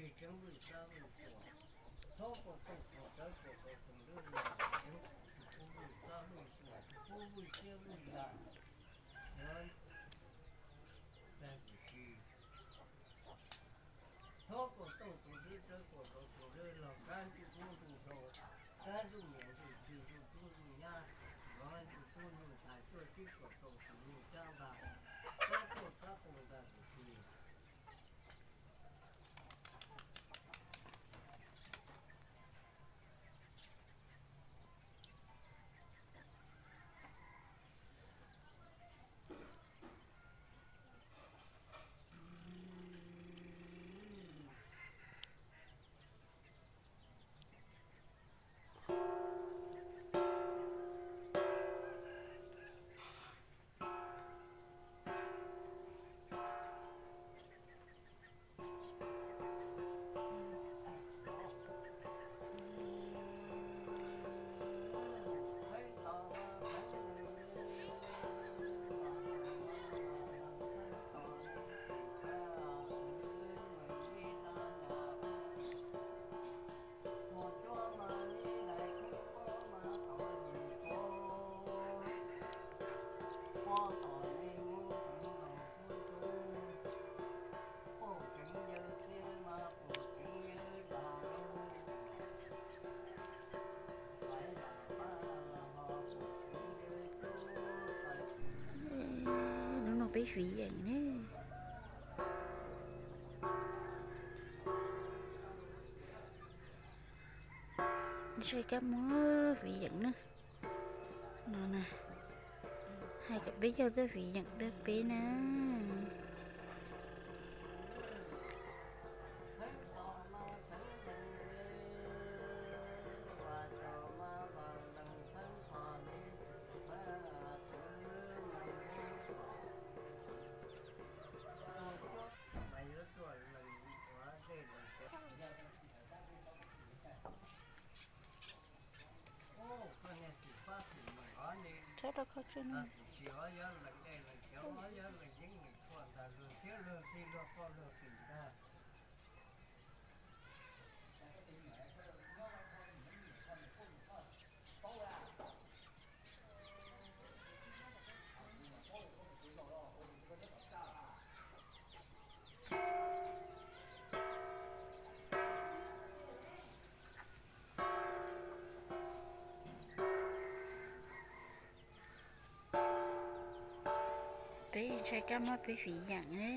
Tseev vwj xab vwj tuam, txhob kuas tooj tuam rawv kuas tau tsoos lwb los, tseev kuas tsis pub vwj xab vwj tuam, tsis pub vwj siab vwj lam, tag kis tsis. Txhob kuas tooj tuam lwb rawv kuas tau tsoos lwb los, kab ntsuj ub ntsuj hlauv, kab ntsuj niam ntsuj txiv ntsuj tub ntsuj nyab, ntsuj tub ntsuj ntxhais tuaj sib kuas tau tsoos lwb cab ntag, txhob tuaj txhob poob ntag tus txiv. Hnub no peb fiv yeem ne. Ntshai kab mob fiv yeem na. No na, hais kom peb caug tuaj fiv yeem rau peb na. Tshab rau kho tsuag no. Peb ntshai kab mob peb fiv yeem ne.